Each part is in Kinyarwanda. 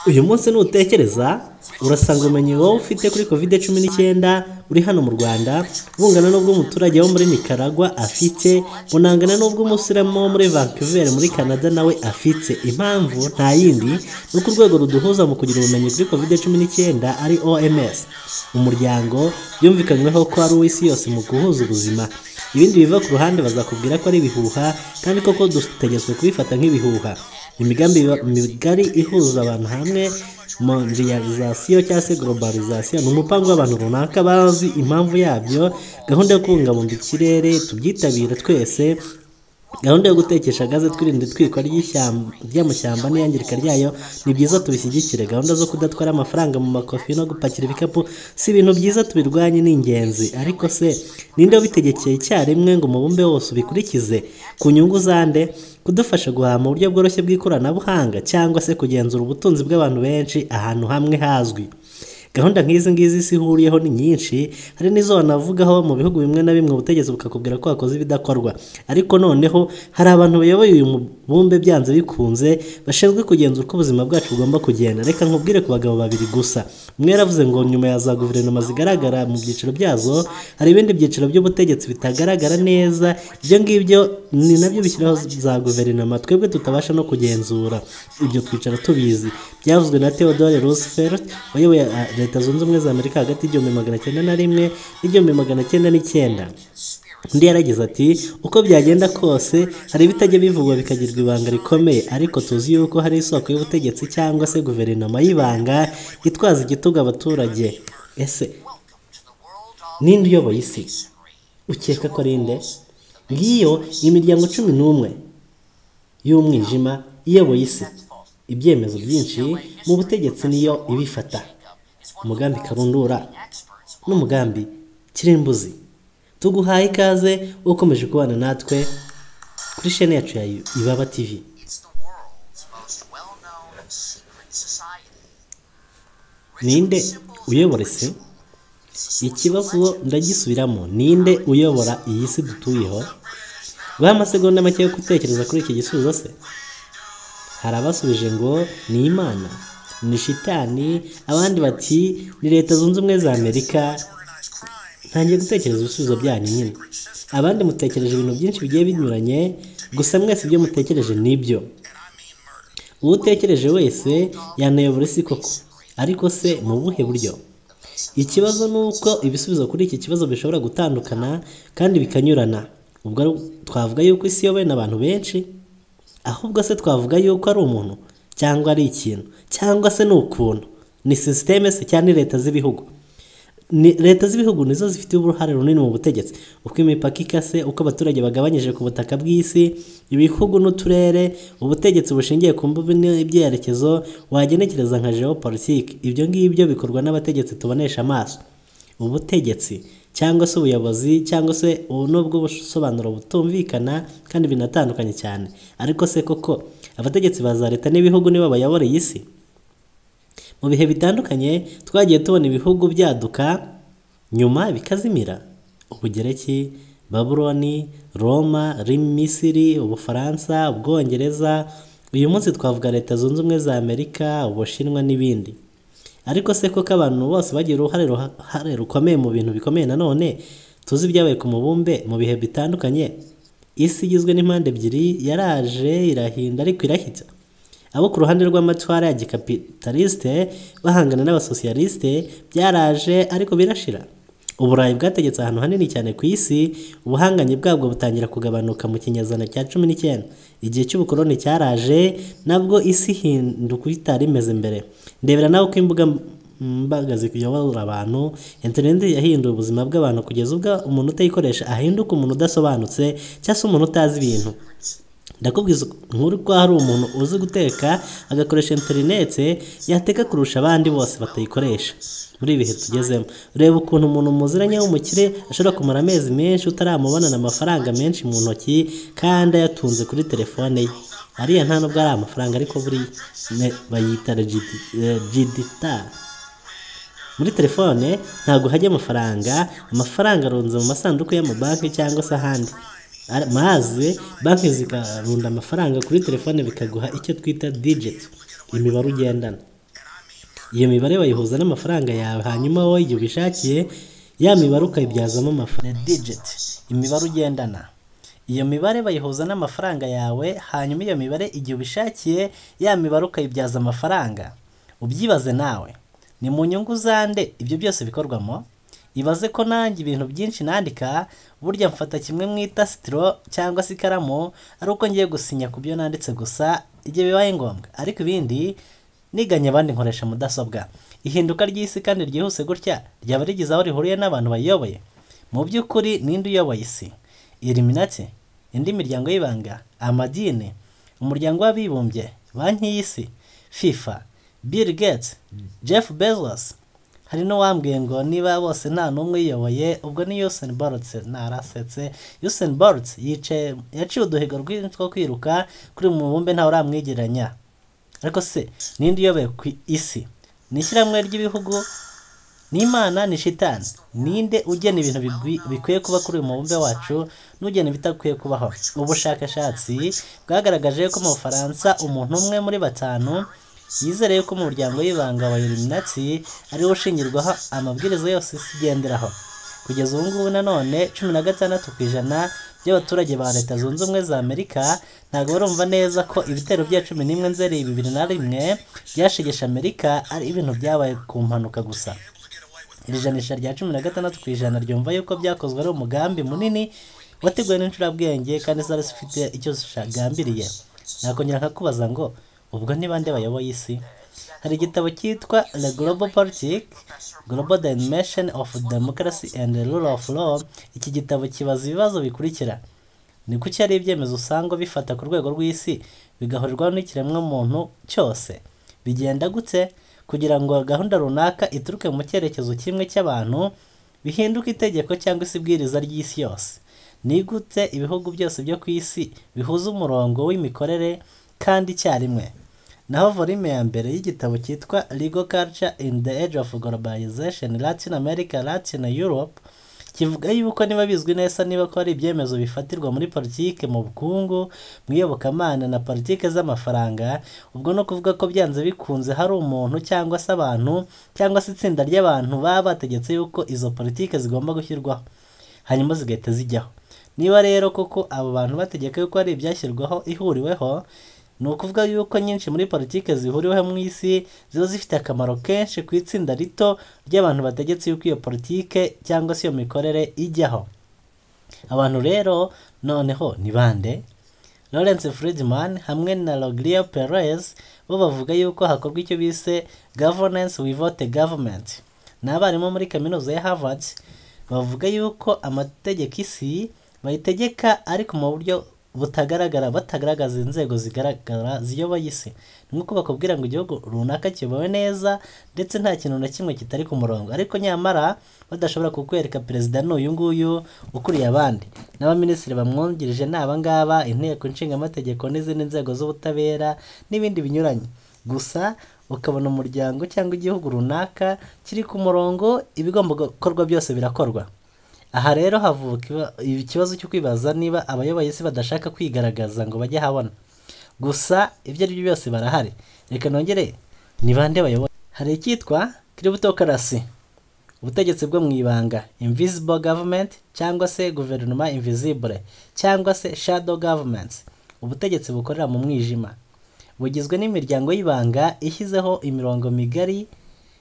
Uyu munsi nutekereza urasanga ubumenyi wowe ufite kuri COVID-19 uri hano mu Rwanda bungana n'ubw'umuturage wo muri Nicaragua afite, bunangana n'ubw'umusiramu wo muri Vancouver muri Canada nawe afite. Impamvu nta yindi ni uko urwego ruduhuza mu kugira ubumenyi kuri COVID-19 ari OMS, umuryango byumvikanyweho ko ari uw'isi yose mu guhuza ubuzima. Ibindi biva ku ruhande bazakubwira ko ari ibihuha, kandi koko dutegetswe kubifata nk'ibihuha. Imigambi migari ihuza abantu hamwe, mondialisation cyangwa se globalisation, ni umupango w'abantu runaka bazi impamvu yabyo. Gahunda yo kubungabunga ikirere tubyitabire twese, gahunda yo gutekesha gaze twirinda itwikwa ry'amashyamba n'iyangirika ryayo ni byiza tubishyigikire. Gahunda zo kudatwara amafaranga mu makofi no gupakira ibikapu si ibintu byiza, tubirwanye ni ingenzi. Ariko se ninde wabitegekeye icyarimwe ngo umubumbe wose ubikurikize ku nyungu zande? Kudufasha guhaha mu buryo bworoshye bw'ikoranabuhanga cyangwa se kugenzura ubutunzi bw'abantu benshi ahantu hamwe hazwi. Gahunda nk'izi ngizi isi ihuriyeho ni nyinshi, hari n'izo wanavugaho mu bihugu bimwe na bimwe ubutegetsi bukakubwira ko wakoze ibidakorwa. Ariko noneho hari abantu bayoboye uyu mubumbe byanze bikunze bashinzwe kugenzura uko ubuzima bwacu bugomba kugenda. Reka nkubwire ku bagabo babiri gusa. Umwe yaravuze ngo nyuma ya za guverinoma zigaragara mu byiciro byazo, hari ibindi byiciro by'ubutegetsi bitagaragara neza. Ibyo ngibyo ni nabyo bishyiraho za guverinoma twebwe tutabasha no kugenzura. Ibyo twicara tubizi. Byavuzwe na Theodore Roosevelt wayoboye Leta Zunze Ubumwe za Amerika hagati y'1901 n'1909. Undi yaragize ati uko byagenda kose hari ibitajya bivugwa bikagirwa ibanga rikomeye, ariko tuzi yuko hari isoko y'ubutegetsi cyangwa se guverinoma y'ibanga itwaza igitugu abaturage. Ese ninde uyoboye isi? Ukeka ko ari nde? Ngiyo imiryango 11 y'umwijima iyoboye isi. Ibyemezo byinshi mu butegetsi niyo ibifata. Umugambi karundura n'umugambi kirimbuzi. Tuguhaye ikaze ukomeje kubana natwe kuri chaîne yacu ya Ibaba TV. Ninde uyobora isi? Ikibazo ndagisubiramo, ninde uyobora iyi si dutuyeho? Guha amasegonda make yo gutekereza kuri iki gisubizo se? Hari abasubije ngo ni Imana, ni shitani, abandi bati ni Leta Zunze Ubumwe za Amerika. Ntangiye gutekereza ibisubizo byanyu nyine. Abandi mutekereje ibintu byinshi bigiye binyuranye, gusa mwese ibyo mutekereje nibyo. Utekereje wese yanayobora isi koko, ariko se mu buhe buryo? Ikibazo ni uko ibisubizo kuri iki kibazo bishobora gutandukana kandi bikanyurana. Ubwo twavuga yuko isi iyobowe n'abantu benshi, ahubwo se twavuga yuko ari umuntu cyangwa ari ikintu cyangwa se ni ukuntu, ni systeme se cyangwa ni leta z'ibihugu? Ni leta z'ibihugu nizo zifite uruhare runini mu butegetsi. Uko imipaka ikase, uko abaturage bagabanyije ku butaka bw'isi, ibihugu n'uturere, ubutegetsi bushingiye ku mbuga n'ibyerekezo wagenekereza nka geopolitique. Ibyo ngibyo bikorwa n'abategetsi tubonesha amaso. Ubutegetsi cyangwa se ubuyobozi cyangwa se nubwo busobanuro butumvikana kandi binatandukanye cyane. Ariko se koko abategetsi ba za leta n'ibihugu nibo bayobora iyi si? Mu bihe bitandukanye twagiye tubona ibihugu byaduka nyuma bikazimira. Ubugereki, Babuloni, Roma, Misiri, Ubufaransa, Ubwongereza. Uyu munsi twavuga Leta Zunze Ubumwe za Amerika, Ubushinwa n'ibindi. Ariko se koko abantu bose bagira uruhare rukomeye mu bintu bikomeye? Nanone tuzi ibyabaye ku mubumbe mu bihe bitandukanye. Isi igizwe n'impande ebyiri yaraje irahinda ariko irahita. Abo ku ruhande rw'amatwara ya gikapitaliste bahangana n'abasosiyaliste byaraje ariko birashira. Uburayi bwategetse ahantu hanini cyane ku isi, ubuhangange bwabwo butangira kugabanuka mu kinyejana cya 19. Igihe cy'ubukoloni cyaraje nabwo isi ihinduka uko itari imeze mbere. Ndebera nawe uko imbuga mbaga ziyobora abantu, internet yahinduye ubuzima bw'abantu kugeza ubwo umuntu utayikoresha ahinduka umuntu udasobanutse cyangwa se umuntu utazi ibintu. Ndakubwiza nkuru ko hari umuntu uzi guteka agakoresha internet yateka kurusha abandi bose batayikoresha muri ibihe tugezemo. Reba ukuntu umuntu muziranye w'umukire ashobora kumara amezi menshi utaramubonana amafaranga menshi mu ntoki kandi ayatunze kuri telefone ye. Ariya nta nubwo ari amafaranga, ariko buri bayita digital. Muri telefone ntabwo hajya amafaranga, amafaranga arunze mu masanduku y'amabanki cyangwa se ahandi. Maze banki zikarunda amafaranga kuri telefone, bikaguha icyo twita digit, imibare ugendana. Iyo mibare bayihuza n'amafaranga yawe, hanyuma wowe igihe ubishakiye ya mibare ukayibyazamo amafaranga. Digit, imibare ugendana. Iyo mibare bayihuza n'amafaranga yawe, hanyuma iyo mibare igihe ubishakiye ya mibare ukayibyaza amafaranga. Ubyibaze nawe, ni mu nyungu zande ibyo byose bikorwamo? Ibaze ko nanjye ibintu byinshi nandika, burya mfata kimwe mwita sitiro cyangwa se ikaramu ari uko ngiye gusinya ku byo nanditse gusa igihe bibaye ngombwa, ariko ibindi niganye abandi nkoresha mudasobwa. Ihinduka ry'isi kandi ryihuse gutya ryaba rigize aho rihuriye n'abantu bayiyoboye? Mu by'ukuri ninde uyoboye isi? Illuminati, indi miryango y'ibanga, amadini, umuryango w'abibumbye, banki y'isi, FIFA, Bill Gates, Jeff Bezos. Hari n'uwambwiye ngo niba bose nta n'umwe uyiyoboye ubwo ni Usain Bolt. Narasetse. Usain Bolt yicaye yaciye uduhigo rwinshi two kwiruka kuri mu mubumbe, ntawe uramwegeranya. Ariko se ninde uyoboye ku isi? Ni ishyirahamwe ry'ibihugu? Ni Imana? Ni shitani? Ninde ugena ibintu bikwiye kuba kuri uyu mubumbe wacu n'ugena ibitakwiye kubaho? Ubushakashatsi bwagaragaje ko mu Bufaransa umuntu umwe muri batanu yizereye ko umuryango w'ibanga wa Illuminati ariwo ushingirwaho amabwiriza yose isi igenderaho. Kugeza ubu ngubu nanone 16% by'abaturage ba Leta Zunze Ubumwe za Amerika ntabwo barumva neza ko ibitero bya 11 Nzeri 2001 byashegeshe Amerika ari ibintu byabaye ku mpanuka gusa. Iri janisha rya 16% ryumva yuko byakozwe ari umugambi munini wateguwe n'incurabwenge kandi zari zifite icyo zishagambiriye. Nakongera nkakubaza ngo ubwo ni bande bayoboye isi? Hari igitabo cyitwa The Global Politic, Global Dimension of Democracy and the Rule of Law. Iki gitabo kibaza ibibazo bikurikira: ni kuki hari ibyemezo usanga bifata ku rwego rw'isi bigahurirwaho n'ikiremwamuntu cyose? Bigenda gute kugira ngo gahunda runaka ituruke mu cyerekezo kimwe cy'abantu bihinduke itegeko cyangwa se ibwiriza ry'isi yose? Ni gute ibihugu byose byo ku isi bihuza umurongo w'imikorere kandi icyarimwe? Naho volume ya mbere y'igitabo cyitwa Legal Culture in the Age of Globalization, Latin America, Latin Europe, kivuga yuko niba bizwi neza niba ko hari ibyemezo bifatirwa muri politike, mu bukungu, mu iyobokamana na politike z'amafaranga, ubwo no kuvuga ko byanze bikunze hari umuntu cyangwa se abantu cyangwa se itsinda ry'abantu baba bategetse yuko izo politike zigomba gushyirwaho, hanyuma zigahita zijyaho. Niba rero koko abo bantu bategeka yuko hari ibyashyirwaho ihuriweho, ni ukuvuga yuko nyinshi muri politike zihuriweho mu isi ziba zifite akamaro kenshi ku itsinda rito ry'abantu bategetse yuko iyo politike cyangwa se iyo mikorere ijyaho. Abantu rero noneho ni bande? Lawrence Friedman hamwe na Rogelio Perez bo bavuga yuko hakorwa icyo bise governance without a government. Ni abarimu muri kaminuza ya Harvard, bavuga yuko amategeko isi bayitegeka ariko mu buryo butagaragara, batagaragaza inzego zigaragara ziyoboye isi. Ni nk'uko bakubwira ngo igihugu runaka kiyobowe neza ndetse nta kintu na kimwe kitari ku murongo, ariko nyamara badashobora kukwereka perezida ni uyu nguyu ukuriye abandi, n'abaminisitiri bamwungirije ni aba ngaba, inteko nshingamategeko n'izindi nzego z'ubutabera n'ibindi binyuranye. Gusa ukabona umuryango cyangwa igihugu runaka kiri ku murongo, ibigomba gukorwa byose birakorwa. Aha rero havuka ikibazo cyo kwibaza niba abayoboye isi badashaka kwigaragaza ngo bajye ahabona. Gusa ibyo ari byo byose barahari. Reka nongere, ni bande bayoboye? Hari icyitwa cryptocracy, ubutegetsi bwo mu ibanga, invisible government cyangwa se guverinoma invisible cyangwa se shadow governments, ubutegetsi bukorera mu mwijima, bugizwe n'imiryango y'ibanga ishyizeho imirongo migari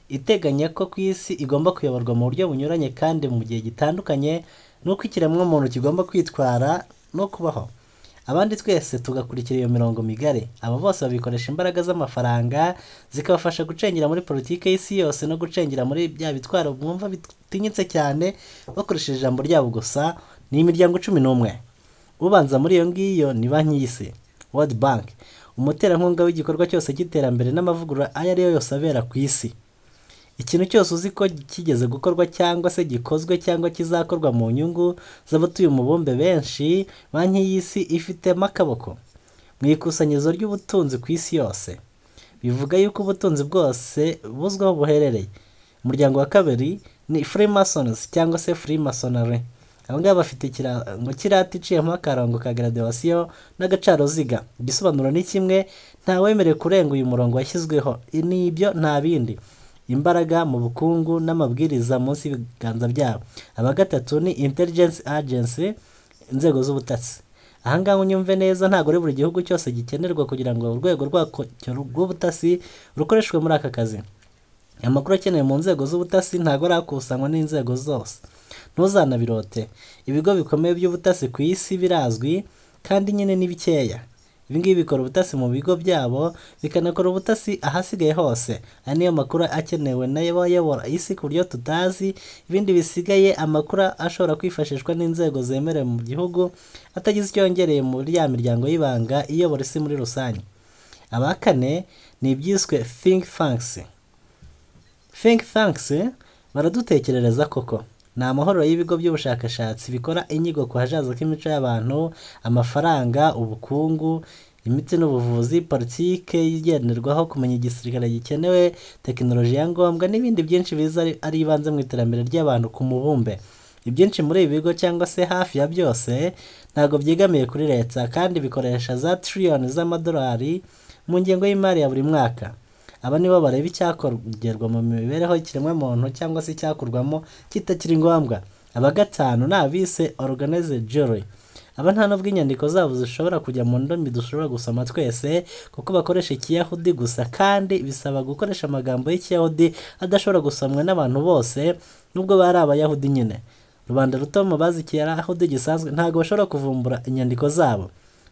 iteganya ko ku isi igomba kuyoborwa mu buryo bunyuranye kandi mu gihe gitandukanye n'uko ikiremwamuntu kigomba kwitwara no kubaho. Abandi twese tugakurikira iyo mirongo migari. Aba bose babikoresha imbaraga z'amafaranga zikabafasha gucengera muri politike y'isi yose no gucengera muri bya bitwaro mwumva bitinyitse cyane bakoresheje ijambo ryabo gusa. Ni imiryango 11. Ubanza muri iyo ngiyo ni banki y'isi, World Bank, umuterankunga w'igikorwa cyose cy'iterambere n'amavugurura ayo ari yo yose abera ku isi. Ikintu cyose uzi ko kigeze gukorwa cyangwa se gikozwe cyangwa kizakorwa mu nyungu z'abatuye umubumbe benshi, banki y'isi ifitemo akaboko mu ikusanyirizo ry'ubutunzi ku isi yose. Bivuga yuko ubutunzi bwose buzwi aho buherereye. Umuryango wa kabiri ni Freemasons cyangwa se Freemasonry. Aba ngaba bafite ikirango cy'irati iciyemo akarongo ka graduation n'agacaruziga. Igisobanuro ni kimwe, ntawemerewe kurenga uyu murongo washyizweho. Ni ibyo nta bindi. Imbaraga mu bukungu n'amabwiriza munsi y'ibiganza byabo. Aba gatatu ni intelligence agency, inzego z'ubutasi. Aha ngaha unyumve neza, ntabwo ari buri gihugu cyose gikenerwa kugira ngo urwego rwacyo rw'ubutasi rukoreshwe muri aka kazi. Amakuru akenewe mu nzego z'ubutasi ntabwo arakusanywa n'inzego zose. Ntuzanabirote. Ibigo bikomeye by'ubutasi ku isi birazwi kandi nyine ni bikeya. Ibi ngibi bikora ubutasi mu bigo byabo, bikanakora ubutasi ahasigaye hose. Aya niyo makuru akenewe n'abayobora isi ku buryo tutazi ibindi bisigaye. Amakuru ashobora kwifashishwa n'inzego zemerewe mu gihugu atagize icyo yongereye muri ya miryango y'ibanga iyobora isi muri rusange. Aba kane ni ibyiswe think tanks. Think tanks baradutekerereza koko. Ni amahuriro y'ibigo by'ubushakashatsi bikora inyigo ku hazaza k'imico y'abantu, amafaranga, ubukungu, imiti n'ubuvuzi, politike igenderwaho, kumenya igisirikare gikenewe, tekinoloji ya ngombwa n'ibindi byinshi biza ari ibanze mu iterambere ry'abantu ku mubumbe. Ibyinshi muri ibi bigo cyangwa se hafi ya byose ntabwo byegamiye kuri leta kandi bikoresha za tiriyoni z'amadolari mu ngengo y'imari ya buri mwaka. Aba nibo bareba icyakongerwa mu mibereho y'ikiremwamuntu cyangwa se icyakurwamo kitakiri ngombwa. Aba gatanu ni abise organized Jewry. Aba nta nubwo inyandiko zabo zishobora kujya mu ndimi dushobora gusoma twese, kuko bakoresha ikiyahudi gusa, kandi bisaba gukoresha amagambo y'ikiyahudi adashobora gusomwa n'abantu bose nubwo bari abayahudi nyine. Rubanda ruto mu bazi ikiyahudi gisanzwe ntabwo bashobora kuvumbura inyandiko zabo.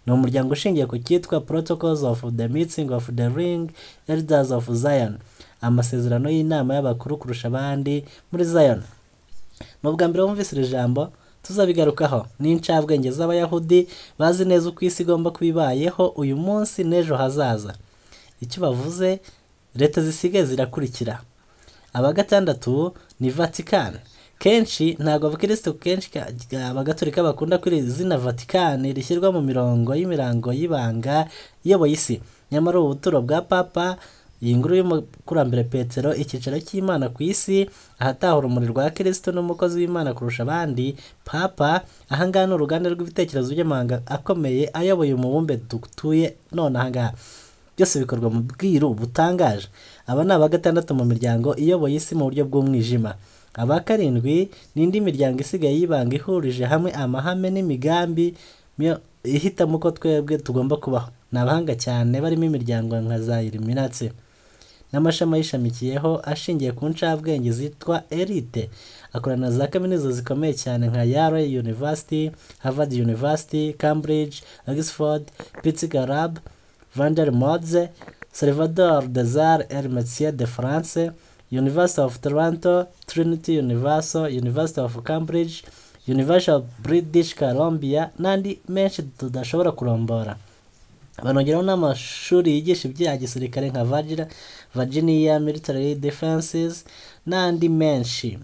Ni umuryango ushingiye ku cyitwa Protocols of the Meeting of the Ring Elders of Zion, amasezerano y'inama y'abakuru kurusha abandi muri Zion. Ni ubwa mbere wumvise iri jambo, tuzabigarukaho. Ni incabwenge z'abayahudi bazi neza uko isi igomba kuba ibayeho uyu munsi n'ejo hazaza. Icyo bavuze leta zisigaye zirakurikira. Aba gatandatu ni Vatican. Kenshi ntabwo abakristo kenshi abagatolika bakunda kuri izina Vatican rishyirwa mu mirongo y'imirango y'ibanga iyoboye isi. Nyamara ubu buturo bwa Papa, iyi ngoro y'umukurambere Petero, icyicaro cy'Imana ku isi, ahataha urumuri rwa Kristo n'umukozi w'Imana kurusha abandi, Papa, aha ngaha ni uruganda rw'ibitekerezo by'amahanga akomeye ayoboye umubumbe dutuye none aha ngaha. Byose bikorwa mu bwiru butangaje. Aba ni aba gatandatu mu miryango iyoboye isi mu buryo bw'umwijima. Aba karindwi ni indi miryango isigaye y'ibanga ihurije hamwe amahame n'imigambi ihitamo uko twebwe tugomba kubaho. Ni abahanga cyane barimo imiryango nka za Illuminati n'amashami ayishamikiyeho ashingiye ku ncabwenge zitwa elite. Akorana na za kaminuza zikomeye cyane nka Yale University, Harvard University, Cambridge, Oxford, Pittsburgh, Vanderbilt, Salvador des Arts et Métiers de France, University of Toronto, Trinity University, University of Cambridge, University of British Columbia n'andi menshi tudashobora kurombora. Banongeraho n'amashuri yigisha ibya gisirikare nka Virginia Military Defenses n'andi menshi.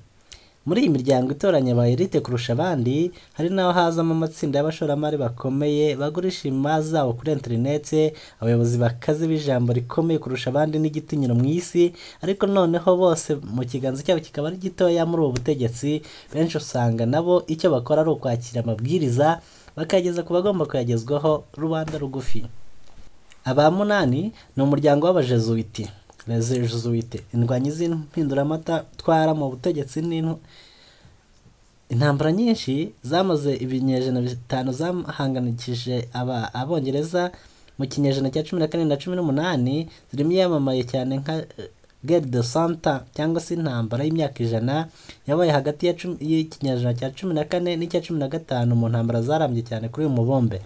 Muri iyi miryango itoranya aba elite kurusha abandi, hari n'aho hazamo amatsinda y'abashoramari bakomeye bagurisha imari zabo kuri interineti, abayobozi bakaze b'ijambo rikomeye kurusha abandi n'igitinyiro mu isi, ariko noneho bose mu kiganza cyabo kikaba ari gitoya muri ubu butegetsi. Benshi usanga nabo icyo bakora ari ukwakira amabwiriza bakayageza ku bagomba kuyagezwaho, rubanda rugufi. Aba munani ni umuryango w'abajezuwiti, les Jésuites, indwanyi z'impinduramatwara mu butegetsi. Intambara nyinshi zamaze ibinyejana 5 zahanganikije abongereza mu kinyejana cya 14 na 18, zirimo iyamamaye cyane nka Guerre de Cent Ans cyangwa se intambara y'imyaka 100 yabaye hagati y'ikinyejana cya 14 n'icya 15, mu ntambara zarambye cyane kuri uyu mubumbe.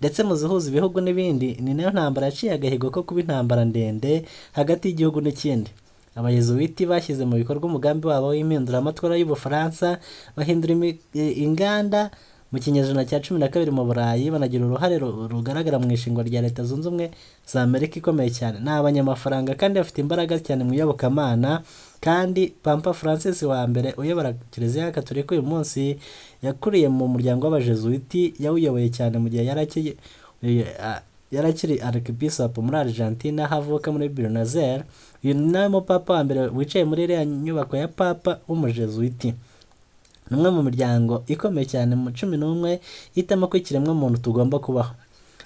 Ndetse mu zihuza ibihugu n'ibindi, ni nayo ntambara yaciye agahigo ko kuba intambara ndende hagati y'igihugu n'ikindi. Abayezuwiti bashyize mu bikorwa umugambi wabo w'impinduramatwara y'Ubufaransa, bahindura inganda mu kinyejana cya 12 mu Burayi, banagira uruhare rugaragara mu ishingwa rya Leta Zunze Ubumwe za Amerika ikomeye cyane. Ni abanyamafaranga kandi bafite imbaraga cyane mu iyobokamana, kandi Papa Francis wa mbere uyobora Kiliziya Gatolika uyu munsi yakuriye mu muryango w'abajezuwiti, yawuyoboye cyane mu gihe yari akiri Archbishop muri Argentina, aho avuka muri Buenos Aires. Uyu ni nawe mupapa wa mbere wicaye muri iriya nyubako ya Papa w'umujezuwiti. Ni umwe mu miryango ikomeye cyane mu 11 ihitamo ko ikiremwamuntu tugomba kubaho.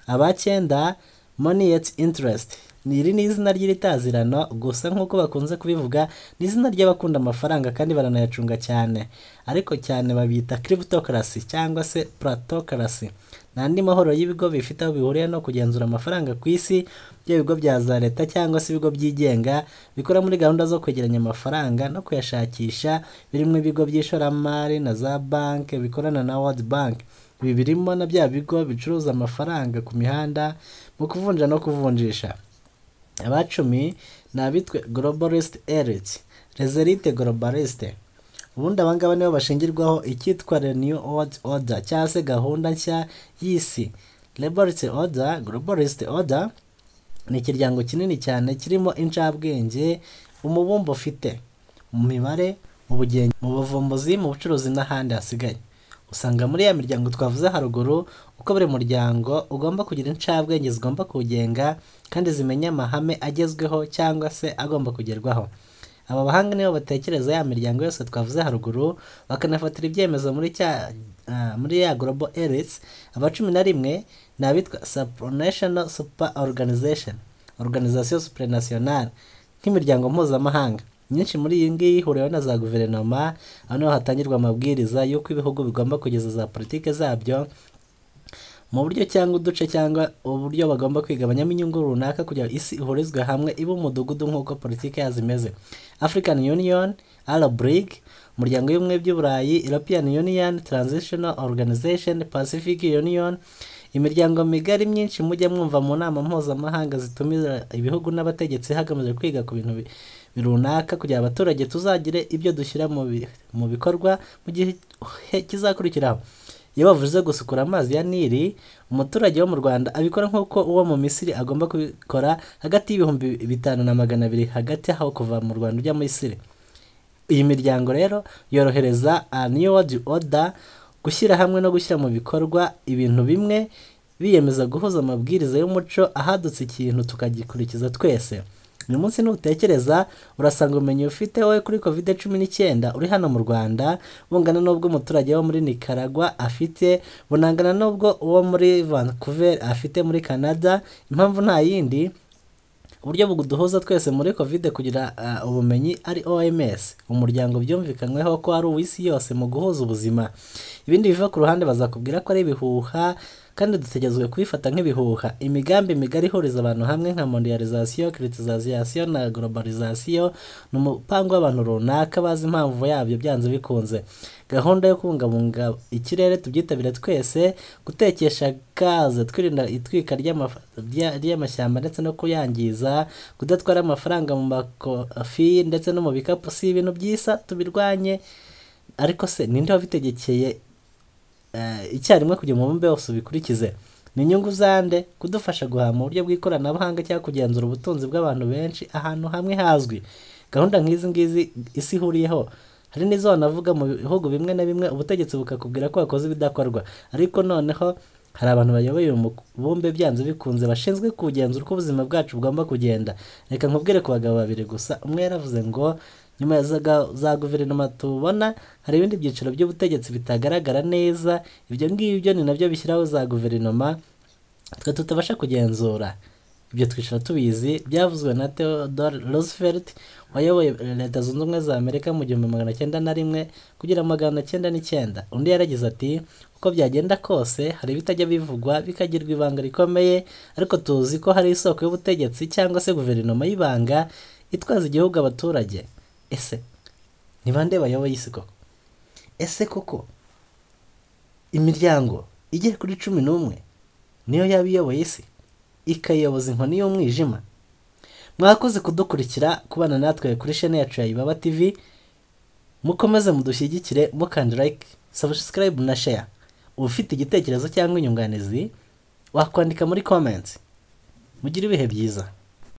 Aba 9, Money Interest. Iri ni izina ry'itazirano gusa nk'uko bakunze kubivuga, ni izina ry'abakunda amafaranga kandi baranayacunga cyane, ariko cyane babita cryptocracy cyangwa se plutocracy. Ni andi mahoro y'ibigo bifite aho bihuriye no kugenzura amafaranga ku isi, byaba ibigo bya za leta cyangwa se ibigo byigenga bikora muri gahunda zo kwegeranya amafaranga no kuyashakisha, birimo ibigo by'ishoramari na za banki bikorana na World Bank. Ibi birimo na bya bigo bicuruza amafaranga ku mihanda mu kuvunja no kuvunjisha. Aba 10 ni abitwa Globalist Elite, Les Élites Globalistes. Ubundi abangaba nibo bashingirwaho icyitwa The New World Order cyangwa se gahunda nshya y'isi. Globalist Order, Globalist Order ni ikiryango kinini cyane kirimo incabwenge umubumbe ufite mu mibare, mu bugenge, mu buvumbuzi, mu bucuruzi n'ahandi hasigaye. Usanga muri ya miryango twavuze haruguru, uko buri muryango ugomba kugira incabwenge zigomba kuwugenga kandi zimenya amahame agezweho cyangwa se agomba kugerwaho. Aba bahanga nibo batekereza ya miryango yose twavuze haruguru, bakanafatira ibyemezo muri ya Global Elites. Aba 11 ni abitwa Supranational Super Organization, Organisation Supranationale, nk'imiryango mpuzamahanga myinshi. Muri iyi ngiyi ihuriweho na za guverinoma, aho niho hatangirwa amabwiriza y'uko ibihugu bigomba kugeza za politiki zabyo mu buryo cyangwa uduce cyangwa uburyo bagomba kwigabanyamo inyungu runaka kugira ngo isi ihurizwe hamwe ibe umudugudu nk'uko politiki yazo imeze. African Union, Arab League, Umuryango w'Ubumwe by'Uburayi, European Union, Transitional Organization, Pacific Union, imiryango migari myinshi mujya mwumva mu nama mpuzamahanga zitumiza ibihugu n'abategetsi hagamijwe kwiga ku bintu runaka kugira abaturage tuzagire ibyo dushyira mu bikorwa mu gihe kizakurikiraho. Iyo bavuze gusukura amazi ya Nili, umuturage wo mu Rwanda abikora nk'uko uwo mu Misiri agomba kubikora, hagati y'5200 hagati aho kuva mu Rwanda ujya mu Misiri. Iyi miryango rero yorohereza New World Order gushyira hamwe no gushyira mu bikorwa ibintu bimwe, biyemeza guhuza amabwiriza y'umuco, ahadutse ikintu tukagikurikiza twese. Uyu munsi nutekereza urasanga ubumenyi ufite wowe kuri COVID-19 uri hano mu Rwanda bungana n'ubwo umuturage wo muri Nicaragua afite, bunangana n'ubwo uwo muri Vancouver afite muri Canada. Impamvu nta yindi, uburyo buduhuza twese muri COVID kugira ubumenyi ari OMS, umuryango byumvikanyweho ko ari uw'isi yose mu guhuza ubuzima. Ibindi biva ku ruhande bazakubwira ko ari ibihuha, kandi dutegerezwa kubifata nk'ibihuha. Imigambi migari ihuriza abantu hamwe nka mondialisation, climatisation na globalisation ni umupango w'abantu runaka bazi impamvu yabyo byanze bikunze. Gahunda yo kubungabunga ikirere tubyitabire twese, gutekesha gaze twirinda itwika ry'amashyamba ndetse no kuyangiza, kudatwara amafaranga mu makofi ndetse no mu bikapu si ibintu byiza, tubirwanye. Ariko se ninde wabitegekeye icyarimwe kugira umubumbe wose ubikurikize? Ni inyungu zande kudufasha guhaha mu buryo bw'ikoranabuhanga cyangwa kugenzura ubutunzi bw'abantu benshi ahantu hamwe hazwi? Gahunda nk'izi ngizi isi ihuriyeho, hari n'izo wanavuga mu bihugu bimwe na bimwe ubutegetsi bukakubwira ko wakoze ibidakorwa, ariko noneho hari abantu bayoboye uyu mubumbe byanze bikunze bashinzwe kugenzura uko ubuzima bwacu bugomba kugenda. Reka nkubwire ku bagabo babiri gusa. Umwe yaravuze ngo nyuma ya za guverinoma tubona hari ibindi byiciro by'ubutegetsi bitagaragara neza, ibyo ngibyo ni nabyo bishyiraho za guverinoma twe tutabasha kugenzura. Ibyo twicara tubizi, byavuzwe na Theodore Roosevelt wayoboye Leta Zunze Ubumwe za Amerika mu 1901 kugera 1909. Undi yaragize ati uko byagenda kose hari ibitajya bivugwa bikagirwa ibanga rikomeye, ariko tuzi ko hari isoko y'ubutegetsi cyangwa se guverinoma y'ibanga itwaza igihugu abaturage. Ese ni bande bayoboye isi koko? Ese koko imiryango igera kuri 11 niyo yaba iyoboye isi, ikayiyoboza inkoni y'umwijima? Mwakoze kudukurikira, kubana natwe kuri chaîne yacu ya Ibaba TV. Mukomeze mudushyigikire mukanda like, subscribe na share. Ufite igitekerezo cyangwa inyunganizi wakwandika muri comments. Mugire ibihe byiza.